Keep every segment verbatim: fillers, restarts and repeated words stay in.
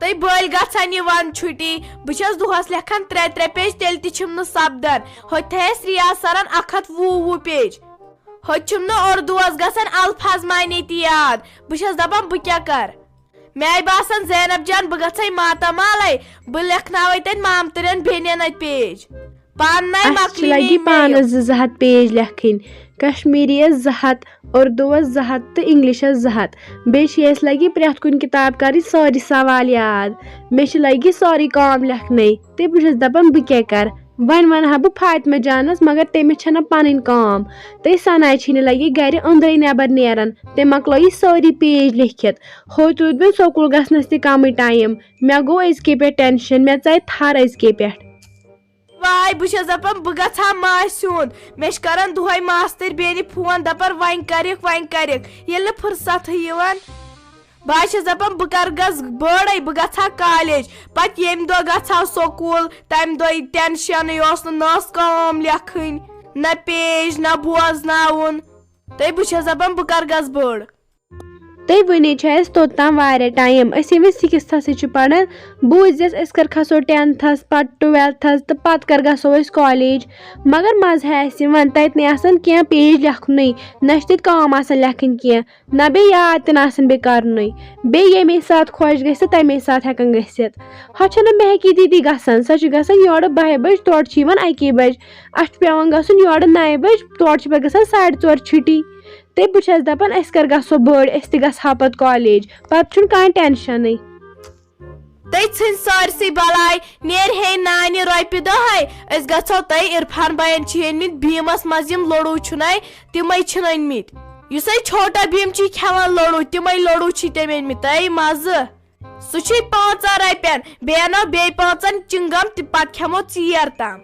تہٕ بٔلۍ گژھن یِوان چھُٹی۔ بہٕ چھَس دۄہَس لیکھان ترٛےٚ ترٛےٚ پیج، تیٚلہِ تہِ چھِم نہٕ سپدان۔ ہوٚتہِ تھٲے اَسہِ ریاض سرن اَکھ ہَتھ وُہ وُہ پیج۔ ہوٚتہِ چھِم نہٕ اردوٗوَس گژھان الفاظ معنی تہِ یاد۔ بہٕ چھَس دَپان، بہٕ کیٛاہ کَرٕ؟ مےٚ آیہِ باسان، زینب جان، بہٕ گژھَے ماتامالَے، بہٕ لیکھناوَے تَتہِ مامتٕرٮ۪ن بیٚنٮ۪ن اَتہِ پیج۔ پانہٕ نَے اَسہِ چھِ مۄکلی لگی مے پانَس زٕ زٕ ہَتھ پیج لیکھٕنۍ، کشمیٖریَس زٕ ہَتھ، اردوٗوَس زٕ ہَتھ تہٕ اِنگلِشَس زٕ ہَتھ۔ بیٚیہِ چھِ اَسہِ لگی پرٛٮ۪تھ کُنہِ کِتاب کَرٕنۍ سٲری سوال یاد۔ مےٚ چھِ لگی سٲرٕے کٲم لیکھنَے۔ تہٕ بہٕ چھَس دَپان، بہٕ کیٛاہ کَرٕ؟ وۄنۍ وَنہٕ ہا بہٕ فاطمہ جانَس، مگر تٔمِس چھَنہٕ پَنٕنۍ کٲم۔ تہٕ سَنایہِ چھِنہٕ لگی گَرِ أنٛدرَے نٮ۪بَر نیران۔ تٔمۍ مۄکلٲیی سٲری پیج لیکھِتھ۔ ہوٚتہِ روٗد وۄنۍ سکوٗل گژھنَس تہِ کَمٕے ٹایم۔ مےٚ گوٚو أزکہِ پٮ۪ٹھ ٹٮ۪نشَن، مےٚ ژاے تھَر أزکہِ پٮ۪ٹھ۔ واے، بہٕ چھَس دَپان، بہٕ گژھٕ ہا ماسہِ ہُنٛد۔ مےٚ چھِ کَران دۄہَے ماستٕرۍ بیٚنہِ فون، دَپان، وۄنۍ کَرِکھ، وۄنۍ کَرِکھ۔ ییٚلہِ نہٕ فرصتھٕے یِوان۔ بہٕ حظ چھَس دَپان، بہٕ کَر گژھٕ بٔڑَے، بہٕ گژھٕ ہا کالیج۔ پَتہٕ ییٚمہِ دۄہ گژھٕ ہا سکوٗل، تَمہِ دۄہ یہِ ٹٮ۪نشَنٕے اوس نہٕ، نہ ٲس کٲم لیکھٕنۍ، نہ پیج، نہ بوزناوُن۔ تہٕ بہٕ چھَس دَپان، بہٕ کَر گژھٕ بٔڑ۔ تہٕ وُنہِ چھُ اَسہِ توٚت تام واریاہ ٹایم۔ أسۍ ییٚمہِ وِزِ سِکِستھَسٕے چھِ پَران، بوٗزِس أسۍ کَر کھسو ٹٮ۪نتھَس، پَتہٕ ٹُوٮ۪لتھَس، تہٕ پَتہٕ کَر گژھو أسۍ کالیج۔ مگر مَزٕ ہے آسہِ یِوان، تَتہِ نَے آسان کینٛہہ پیج لیکھنُے، نہ چھِ تَتہِ کٲم آسان لیکھٕنۍ کینٛہہ، نہ بیٚیہِ یاد تہِ نہٕ آسان بیٚیہِ کَرنُے۔ بیٚیہِ ییٚمے ساتہٕ خۄش گژھِ، تَمے ساتہٕ ہٮ۪کان گٔژھِتھ۔ ہۄ چھَنہٕ مہکی دیٖدی گژھان، سۄ چھِ گژھان یورٕ بَہہِ بَجہِ، تورٕ چھِ یِوان اَکی بَجہِ۔ اَسہِ چھُ پٮ۪وان گژھُن یورٕ نَیہِ بَجہِ، تورٕ چھِ پَتہٕ گژھان ساڑِ ژور چھُٹی۔ تہٕ بہٕ چھَس دَپان، أسۍ کَر گژھو بٔڑۍ، أسۍ تہِ گژھٕ ہا پَتہٕ کالیج، پَتہٕ چھُنہٕ کانٛہہ ٹٮ۪نشَنٕے۔ تہٕ ژھٕنۍ سٲرسٕے بَلاے، نیرِ ہے نانہِ رۄپیہِ دَہَے، أسۍ گژھو تۄہہِ عرفان بَیَن چھِ أنۍمٕتۍ بیٖمَس منٛز یِم لٔڑوٗ چھُنَے، تِمَے چھِنہٕ أنۍمٕتۍ۔ یُس ہے چھوٹا بیٖم چھِ کھٮ۪وان لٔڑوٗ، تِمَے لٔڑوٗ چھِ تٔمۍ أنۍمٕتۍ، تۄہہِ مَزٕ۔ سُہ چھُے پانٛژَن رۄپیَن، بیٚیہِ اَنو بیٚیہِ پانٛژَن چِنٛگَم تہٕ پَتہٕ کھٮ۪مو ژیر تام۔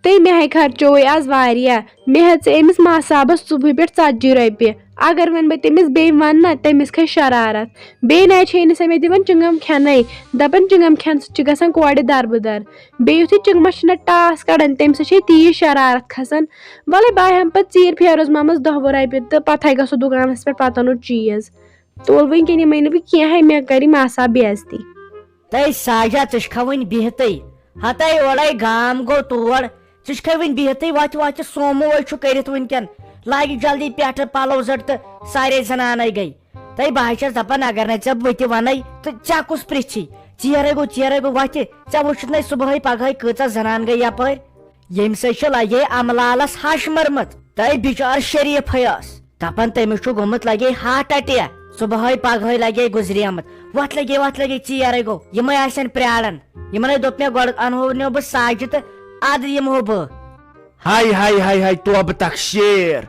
تہٕ مےٚ ہے خرچووُے آز واریاہ۔ مےٚ ہیٚژ أمِس ماسابس صُبحٕے پٮ۪ٹھ ژتجی رۄپیہِ۔ اگر وۄنۍ بہٕ تٔمِس بیٚیہِ وَنہٕ نا، تٔمِس کھسہِ شرارت۔ بیٚیہِ نَے چھے نہٕ سۄ مےٚ دِوان چِنٛگم کھٮ۪نَے۔ دَپان، چِنٛگم کھٮ۪نہٕ سۭتۍ چھُ گژھان کورِ دربٕدر۔ بیٚیہِ یُتھُے چِنٛگمَس چھِنہ ٹاس کَڑان، تَمہِ سۭتۍ چھے تیٖژ شرارت کھسان۔ وَلَے بہٕ ہٮ۪مہٕ پَتہٕ ژیٖرۍ پھیرَس مَمَس دَہ وُہ رۄپیہِ تہٕ پَتہٕ ہَے گژھو دُکانَس پٮ۪ٹھ، پَتہٕ اَنو چیٖز۔ تُل وۄنۍ کیٚنٛہہ، یِمَے نہٕ بہٕ کینٛہہ ہے، مےٚ کَرِ ماسا بے عزتی۔ تَے ساجا، ژٕ چھکھا وُنہِ بِہتٕے؟ ہتے اورے گام گوٚو تور، ژٕ چھکھے وُنہِ بِہتٕے؟ وۄتھِ وۄتھِ، سوموے چھُ کٔرِتھ وُنکٮ۪ن۔ لاگہِ جلدی پٮ۪ٹھٕ پلو زٹ تہٕ سارے زنانے گٔے۔ تَے بہٕ ہا چھَس دپان، اگر نے ژےٚ بہٕ تہِ ونے تہٕ ژےٚ کُس پرژھی؟ ژیرے گوٚو، ژیرے گوٚو، وۄتھِ۔ ژےٚ وُچھُتھ نے صبحٲے پگہٲے کۭژاہ زنان گٔے یپٲرۍ۔ ییٚمہِ سۭتۍ چھِ لگے امہٕ لالس ہش مٔرمٕژ۔ تَے بِچار شریٖفٕے ٲس۔ دپان تٔمِس چھُ گوٚمُت لگے ہارٹ اٹیک، صبحٲے پگہٲے لگے گُزریمٕژ۔ وۄتھ لگے، وۄتھ لگے، ژیرے گوٚو، یِمے آسن پراران۔ یِمنے دوٚپ مےٚ گۄڈٕ انہو نہٕ بہٕ ساجہِ تہٕ ادٕ یِمہو بہٕ۔ ہاے ہاے ہاے ہاے، توبہٕ تقصیر۔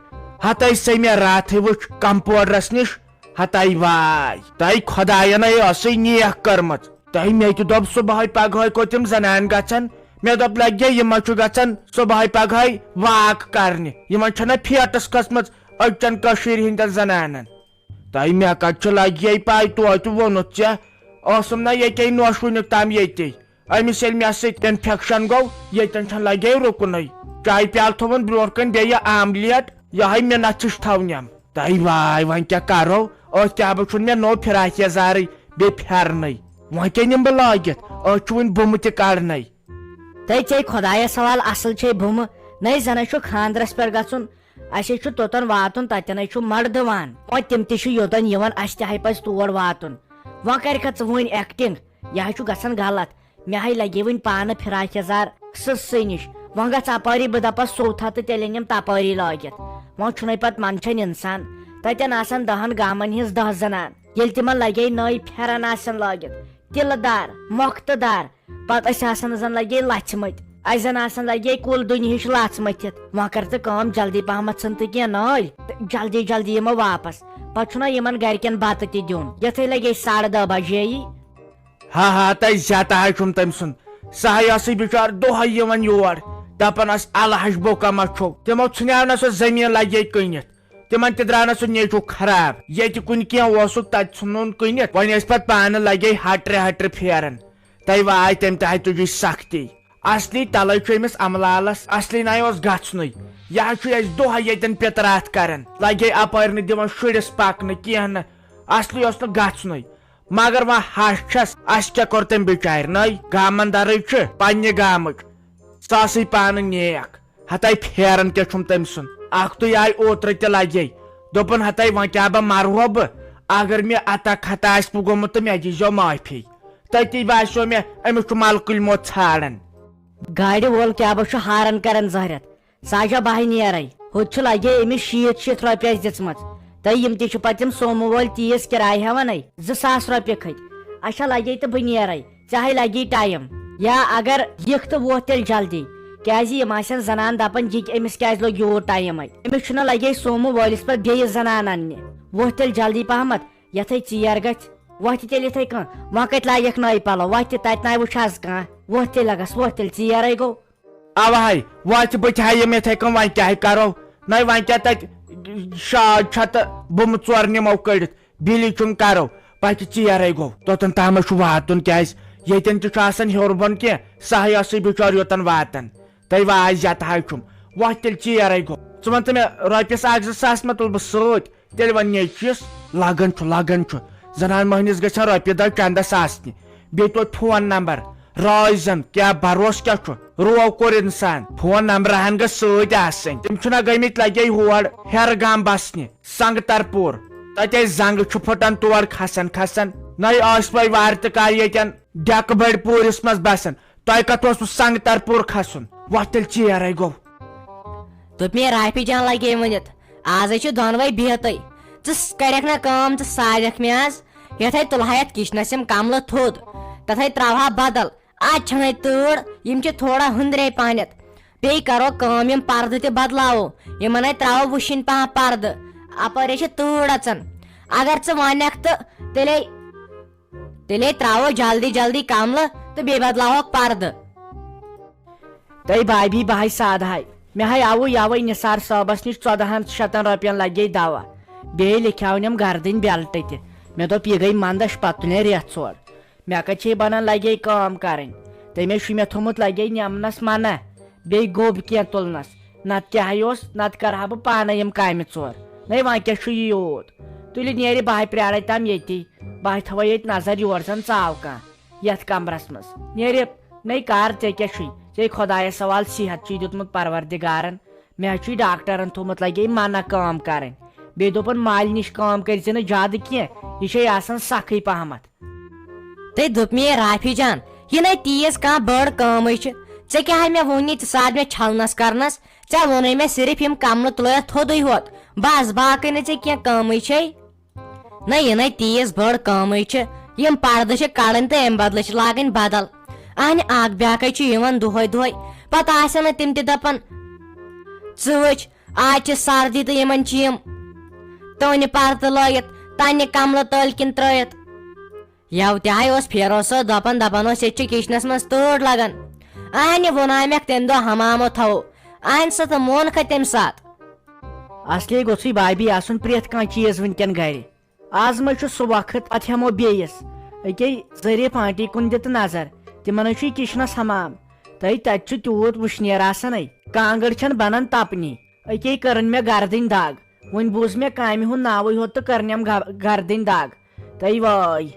ہتے سے مےٚ راتھٕے وُچھ کمپاوڈرس نِش۔ ہتے واے، تۄہہِ خۄداین ہے ٲسٕے نیک کٔرمٕژ۔ تۄہہِ مےٚ تہِ دوٚپ صبحٲے پگہٲے کوٚت یِم زنانہٕ گژھن۔ مےٚ دوٚپ لگے یِمن چھُ گژھان صبحٲے پگہٲے واک کرنہِ۔ یِمن چھنہ فیٹس کھٔژمٕژ أزچٮ۪ن کٔشیٖرِ ہٕنٛدٮ۪ن زنانن۔ تۄہہِ مےٚ کتہِ چھُ لگہِ یے پاے، توتہِ ووٚنُتھ ژےٚ۔ ٲسٕم نہ ییٚتے نوشوٗنیُک تام ییٚتے۔ أمِس ییٚلہِ مےٚ سۭتۍ انفیکشن گوٚو، ییٚتٮ۪ن چھَنہٕ لگے رُکنُے۔ چایہِ پیالہٕ تھوٚوُن برٛونٛٹھ کَنہِ بیٚیہِ آملیٹ، یِہوٚے مِنت ہِش تھاونٮ۪م۔ تۄہہِ واے، وۄنۍ کیٛاہ کرو؟ أتھۍ کیٛاہ بہٕ چھُنہٕ مےٚ نوٚو فراک یزارٕے، بیٚیہِ پھٮ۪رنٕے۔ وۄنۍ کیٛاہ نِمہٕ بہٕ لٲگِتھ؟ أتھۍ چھُ وُنہِ بُمہٕ تہِ کڑنَے۔ تہٕ ژےٚ خۄدایس حوال اصل چھے بُمہٕ، نے زن ہے چھُ خاندرس پٮ۪ٹھ گژھُن، اسے چھُ توٚتن واتُن، تتٮ۪ن ہے چھُ مردٕ وان۔ وۄنۍ تِم تہِ چھِ یوٚتن یِوان، اسہِ تہِ ہے پزِ تور واتُن۔ وۄنۍ کرکھا ژٕ وُنۍ ایکٹنگ؟ یہِ ہے چھُ گژھان غلط۔ مےٚ ہے لگے وُنہِ پانہٕ فراک یزار سٕژسٕے نِش۔ وۄنۍ گژھ اپٲری، بہٕ دپس سوٚتھ ہا تہٕ تیٚلہِ أنِم تپٲری لٲگِتھ۔ وۄنۍ چھُنَے پتہٕ منٛدچھان انسان۔ تتٮ۪ن آسان دہن گامن ہٕنٛز دہ زنان۔ ییٚلہِ تِمن لگے نٔے پھٮ۪رن آسن لٲگِتھ، تِلہٕ دار، مۄختہٕ دار، پتہٕ أسۍ آسان زن لگے لژھمٕتۍ، اسہِ زن آسان لگے کُل دُنیہٕچ لژھ مٔتھِتھ۔ وۄنۍ کر ژٕ کٲم، جلدی پہمتھ ژھٕن تہٕ کینٛہہ نٲلۍ تہٕ جلدی جلدی یِمو واپس۔ پتہٕ چھُنہ یِمن گرِکٮ۪ن بتہٕ تہِ دیُن۔ یتھے لگے ساڑٕ دہ بجے یی۔ ہا ہا، تۄہہِ زیادٕ ہا چھُم تٔمۍ سُنٛد۔ سُہ ہا ٲسٕے بِچار دۄہے یِوان یور، دپان ٲس، الحج بوکا ما چھو۔ تِمو ژھٕنیو نہ سُہ زٔمیٖن لگے کٕنِتھ۔ تِمن تہِ درٛاو نہ سُہ نیچو خراب۔ ییٚتہِ کُنہِ کینٛہہ اوسُکھ، تتہِ ژھُنُن کٕنِتھ۔ وۄنۍ ٲسۍ پتہٕ پانہٕ لگے ہٹرِ ہٹرِ پھیران۔ تۄہہِ واے تٔمۍ تہِ ہا تُجِس سختی۔ اصلی تلے چھُ أمِس امہٕ لالس، اصلی نَے اوس گژھنُے۔ یہِ ہا چھُ اَسہِ دۄہے ییٚتٮ۪ن پِتراتھ کران۔ لگے اپٲرۍ نہٕ دِوان شُرِس پکنہٕ کینٛہہ نہٕ۔ اصلی اوس نہٕ گژھنُے۔ مگر وۄنۍ ہش چھس، اسہِ کیٛاہ کوٚر تٔمۍ بِچارِ؟ نٔے گامن درٕے چھِ پننہِ گامٕچ، سۄ ٲسٕے پانہٕ نیک۔ ہتاے پھیران کیٛاہ چھُم تٔمۍ سُنٛد؟ اکھ تُے آے اوترٕ تہِ لگے، دوٚپُن ہتاے وۄنۍ کیٛاہ بہٕ مرہو بہٕ؟ اگر مےٚ عطا خطا آسہِ گوٚمُت تہٕ مےٚ دیٖزیو معٲفی۔ تٔتی باسیو مےٚ أمِس چھُ ملکُلۍ موت ژھانڈان۔ گاڑِ وول کیٛاہ بہٕ چھُ ہارن کران زہرٮ۪تھ؟ سُہ ہا چھا بہٕ نیرے۔ ہُتہِ چھُ لگے أمِس شیٖتھ شیٖتھ رۄپیہِ اَسہِ دِژمٕژ۔ تہٕ یِم تہِ چھِ پتہٕ تِم سومو وٲلۍ تیٖژ کِراے ہٮ۪وان ہے۔ زٕ ساس رۄپیہِ کھٔتۍ۔ اچھا لگے تہٕ بہٕ نیرے۔ ژےٚ ہے لگی ٹایم۔ یا اگر یِکھ تہٕ ووت تیٚلہِ جلدی۔ کیٛازِ یِم آسن زنان دپان، یہِ تہِ أمِس کیٛازِ لوٚگ یوٗت ٹایم اَتہِ؟ أمِس چھُنہ لگے سومو وٲلِس پٮ۪ٹھ بیٚیہِ زنان اننہِ۔ ووت تیٚلہِ جلدی پہمتھ، یتھے ژیر گژھِ۔ وۄتھ تیٚلہِ یِتھے کٔنۍ۔ وۄنۍ کتہِ لاگکھ نٔے پلو؟ وۄتھ تہِ تتہِ ناے وٕچھ از کانٛہہ۔ وۄتھ تیٚلہِ لگس، وۄتھ تیٚلہِ، ژیرے گوٚو۔ اوہے، وۄتھ بہٕ تہِ ہا یِم یِتھے کٔنۍ، وۄنۍ کیٛاہ کرو؟ نَے وۄنۍ کیٛاہ تتہِ شاد چھا تہٕ بُمہٕ ژور نِمو کٔڑِتھ، بِلی چھُم کرو، پتہٕ ژیرے گوٚو۔ توٚتن تامتھ چھُ واتُن، کیٛازِ ییٚتٮ۪ن تہِ چھُ آسان ہیوٚر بۄن کینٛہہ، سُہ ہَے ٲسٕے بِچور یوٚتن واتان۔ تَے واے زیتہٕ ہاے چھُم، وۄتھ تیٚلہِ ژیرے گوٚو۔ ژٕ وَن تہٕ مےٚ، رۄپیَس اکھ زٕ ساس مہ تُلہٕ بہٕ سۭتۍ؟ تیٚلہِ وَن نیٚچوِس، لگان چھُ، لگان چھُ۔ زنان مۄہنِس گژھن رۄپیہِ دَہ چندس آسنہِ۔ بیٚیہِ توتہِ فون نمبر۔ رٲزۍ زن کیٛاہ بروسہٕ کیٛاہ چھُ؟ روو کوٚر انسان۔ فون نمبر ہن گٔژھ سۭتۍ آسٕنۍ۔ تِم چھِنہ گٔمٕتۍ لگے ہور ہیرٕ گام بسنہِ، سنگتر پوٗر۔ تتہِ ٲسۍ زنگہٕ چھُ پھٹان تور کھسان کھسان۔ نَے ٲسۍ پٲے وارِ تہٕ کارِ ییٚتٮ۪ن ڈیکہٕ بٔڑۍ پوٗرِس منٛز بسان۔ تۄہہِ کتھ اوسوٕ سنگتر پوٗر کھسُن؟ وۄتھ تیٚلہِ ژیرے گوٚو۔ دوٚپ مےٚ، رافی جان لگے ؤنِتھ، آزے چھِ دۄنوے بِہتٕے۔ ژٕ س-، کرکھ نا کٲم، ژٕ سارکھ مےٚ آز۔ یتھے تُلہٕ ہا یتھ کچنس یِم کملہٕ تھوٚد، تتھے ترٛاوہا بدل۔ از چھنَے تۭر، یِم چھِ تھوڑا ہُندرے پہنتھ۔ بیٚیہِ کرو کٲم، یِم پردٕ تہِ بدلاوو، یِمن ہے ترٛاوو وٕشِنۍ پہم پردٕ۔ اپٲرۍ ہے چھِ تۭر اژان۔ اگر ژٕ ونکھ تہٕ تیٚلے تیٚلے ترٛاوو جلدی جلدی کملہٕ تہٕ بیٚیہِ بدلاوہوکھ پردٕ۔ تہٕ بابی بہٕ ہاے سادٕ ہاے، مےٚ ہاے آوُ یوے نثار صٲبس نِش ژۄدہن شتن رۄپین لگے دوا، بیٚیہِ لیکھیاونم گردٕنۍ بیلٹ تہِ۔ مےٚ دوٚپ یہِ گٔے منٛدچھ، پتہٕ تُلے رٮ۪تھ ژور۔ مےٚ کتہِ چھے بنان لگے کٲم کرٕنۍ؟ تٔمۍ چھُ مےٚ تھوٚمُت لگے نٮ۪منس منع، بیٚیہِ گوٚب کینٛہہ تُلنس۔ نتہٕ کیٛاہ ہاے اوس، نتہٕ کرٕ ہا بہٕ پانے یِم کامہِ ژور۔ نَے وۄنۍ کیٛاہ چھُ یہِ یوٗت؟ تُلہِ نیرِ بہٕ ہاے پرٛارے تام ییٚتی۔ بہٕ ہاے تھاوے ییٚتہِ نظر یور زن ژاو کانٛہہ یتھ کمرس منٛز۔ نیرِ، نَے کر، ژےٚ کیٛاہ چھُے؟ ژےٚ خۄدایس حوالہٕ صحت چھُے دیُتمُت پروردگارن۔ مےٚ حظ چھُے ڈاکٹرن تھوٚمُت لگے منع کٲم کرٕنۍ۔ بیٚیہِ دوٚپُن مالہِ نِش کٲم کٔرۍ زِ نہٕ زیادٕ کینٛہہ، یہِ چھے آسان سخٕے پہمتھ۔ تٔمۍ دوٚپ مےٚ، رافی جان، یہِ نَے تیٖژ کانٛہہ بٔڑ کٲمٕے چھِ۔ ژےٚ کیٛاہ ہا مےٚ ووٚن یہِ ژٕ ساتھ مےٚ چھلنس کرنس؟ ژےٚ ووٚنُے مےٚ صرف یِم کملہٕ تُلٲیِتھ تھوٚدُے ہوت، بس باقٕے نہٕ ژےٚ کینٛہہ کٲمٕے چھے۔ نہ، یہِ نَے تیٖژ بٔڑ کٲمٕے چھِ۔ یِم پردٕ چھِ کڑٕنۍ تہٕ امہِ بدلہٕ چھِ لاگٕنۍ بدل۔ اہنہِ اکھ بیاکھے چھُ یِوان دۄہے دۄہے، پتہٕ آسن نہٕ تِم تہِ دپان، ژٕ وٕچھ، آز چھِ سردی تہٕ یِمن چھِ یِم تونہِ پردٕ لٲگِتھ، تنہِ کملہٕ تٔلۍ کِنۍ ترٲیِتھ۔ یَوٕ تہِ ہاے اوس پھیرو صٲب دَپان، دَپان اوس، "ییٚتہِ چھِ کِچنَس منٛز تۭر لَگان۔ اَہنہِ ووٚنایمَکھ تَمہِ دۄہ حمامو تھاوو۔ اَہنہِ سا تہٕ مونکھا تَمہِ ساتہٕ؟" اصلی گوٚژھُے بابی آسُن پرٛٮ۪تھ کانٛہہ چیٖز وٕنکٮ۪ن گَرِ۔ آز مہ چھُ سُہ وقت، اَتھ ہٮ۪مو بیٚیِس۔ أکے ظریف آنٹی کُن دِ تہٕ نظر، تِمَن ہے چھُے کِچنَس حمام۔ تہٕ تَتہِ چھُ تیوٗت وٕشنیر آسان ہے، کانٛگٕر چھَنہٕ بَنان تَپنی۔ أکے کٔرٕن مےٚ گردٕنۍ دگ۔ وۄنۍ بوٗز مےٚ کامہِ ہُنٛد ناوٕے ہوت تہٕ کٔرنٮ۪م گ-، گردٕنۍ دگ۔ تہٕ وٲے،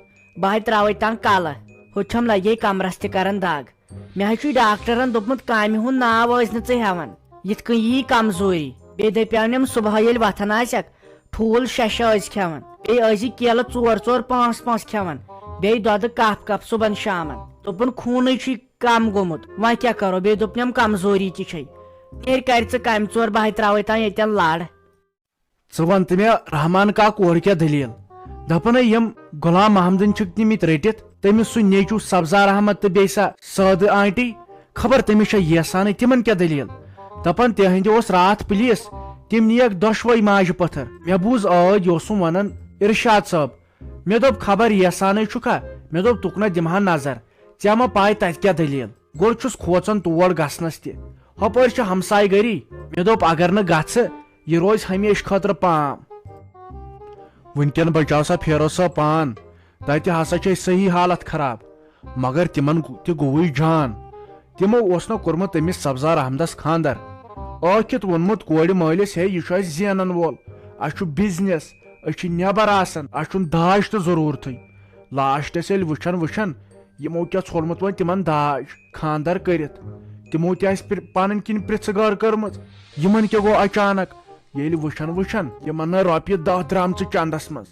بہٕ ہاے ترٛاوَے تنگ کلہٕ۔ ہُتہِ چھَم لگے کمرس تہِ کران دگ۔ مےٚ حظ چھُے ڈاکٹرن دوٚپمُت، کامہِ ہُنٛد ناو ٲسۍ نہٕ ژٕ ہٮ۪وان۔ یِتھ کٔنۍ یی کمزوری۔ بیٚیہِ دپیاونٮ۪م صبحٲے ییٚلہِ وۄتھان آسٮ۪کھ، ٹھوٗل شےٚ شےٚ ٲسۍ کھٮ۪وان۔ بیٚیہِ ٲسۍ زِ کیلہٕ ژور ژور پانٛژھ پانٛژھ کھٮ۪وان۔ بیٚیہِ دۄدٕ کپ کپ صبحن شامن۔ دوٚپُن، خوٗنٕے چھُے کم گوٚمُت، وۄنۍ کیٛاہ کرو؟ بیٚیہِ دوٚپنم کمزوری تہِ چھے۔ تیٚلہِ کرِ ژٕ کمہِ ژور، بہٕ ہاے ترٛاوے تام ییٚتٮ۪ن لڑ۔ ژٕ وَن تہٕ مےٚ، رحمان کاک اورٕ کیٛاہ دٔلیٖل؟ دَپان ہے یِم غلام محمدٕنۍ چھِکھ نِمٕتۍ رٔٹِتھ، تٔمِس سُہ نیٚچوٗ سبزار احمد تہٕ بیٚیہِ سۄ سعدٕ آنٹی، خبر تٔمِس چھا ییسانٕے، تِمن کیٛاہ دٔلیٖل؟ دَپان تِہنٛدِ اوس راتھ پُلیٖس، تِم نِیَکھ دۄشوَے ماجہِ پٔتھٕر۔ مےٚ بوٗز ٲدۍ یہِ اوسُم وَنان ارشاد صٲب، مےٚ دوٚپ خبر ییسانٕے چھُکھا؟ مےٚ دوٚپ تُکنہ دِمہٕ ہا نظر۔ ژےٚ ما پاے تتہِ کیٛاہ دٔلیٖل؟ گوٚو چھُس کھوژان تور گژھنس تہِ۔ ہۄپٲرۍ چھِ ہمسایہِ گٔری۔ مےٚ دوٚپ اگر نہٕ گژھٕ، یہِ روزِ ہمیشہٕ خٲطرٕ پام۔ وٕنکٮ۪ن بچاو سا پھیرو صٲب پان۔ تتہِ ہسا چھے صحیح حالت خراب۔ مگر تِمن گو-، تہِ گوٚوُے جان۔ تِمو اوس نہ کوٚرمُت تٔمِس سبزار احمدس خاندر۔ ٲکھِتھ ووٚنمُت کورِ مٲلِس، ہے، یہِ چھُ اسہِ زینن وول۔ اسہِ چھُ بزنس۔ أسۍ چھِ نٮ۪بر آسان، اسہِ چھُنہٕ داج تہِ ضروٗرتھٕے۔ لاسٹس ییٚلہِ وٕچھان وٕچھان یِمو کیٛاہ ژھولمُت وۄنۍ تِمن داج، خانٛدر کٔرِتھ، تِمو تہِ آسہِ پِر-، پنٕنۍ کِنۍ پرٛژھٕ گٲر کٔرمٕژ۔ یِمن کیٛاہ گوٚو اچانک؟ ییٚلہِ وٕچھان وٕچھان یِمن نہٕ رۄپیہِ دَہ درٛامژٕ چندس منٛز،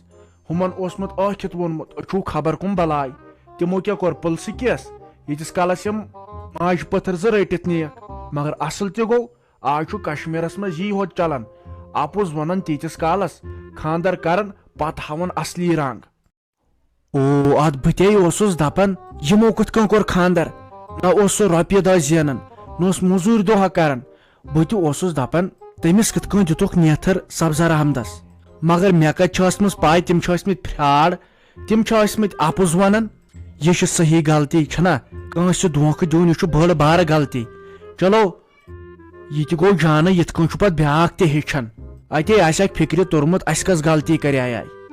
ہُمن اوسمُت ٲکھِتھ ووٚنمُت، "أسۍ چھِو خبر کُم بلاے۔" تِمو کیٛاہ کوٚر پُلسہٕ کیس؟ ییٖتِس کالس یِم ماجہِ پٔتھر زٕ رٔٹِتھ نِیَکھ۔ مگر اصل تہِ گوٚو، آز چھُ کشمیرس منٛز یی ہوت چلان، اپُز ونان تیٖتِس کالس، خانٛدر کران، پتہٕ ہاوان اصلی رنگ۔ او، اتھ بہٕ تے اوسُس دپان، یِمو کِتھ کٔنۍ کوٚر خانٛدر؟ نہ اوس سُہ رۄپیہِ دہ زینان، نہ اوس موٚزوٗرۍ دۄہا کران۔ بہٕ تہِ اوسُس دپان، تٔمِس کِتھ کٔنۍ دِتُکھ نیتھر سبزار احمدس؟ مگر مےٚ کتہِ چھِ ٲسمٕژ پاے تِم چھِ ٲسمٕتۍ فراڈ، تِم چھِ ٲسمٕتۍ اپُز ونان۔ یہِ چھِ صحیح غلطی، چھنا؟ کٲنٛسہِ دھوکہٕ دیُن، یہِ چھُ بٔڑ بار غلطی۔ چلو، یہِ تہِ گوٚو جانہٕ، یِتھ کٔنۍ چھُ پتہٕ بیٛاکھ تہِ ہیٚچھان۔ اتے آسہِ اکھ فکرِ توٚرمُت، اسہِ کۄس غلطی کریایہِ۔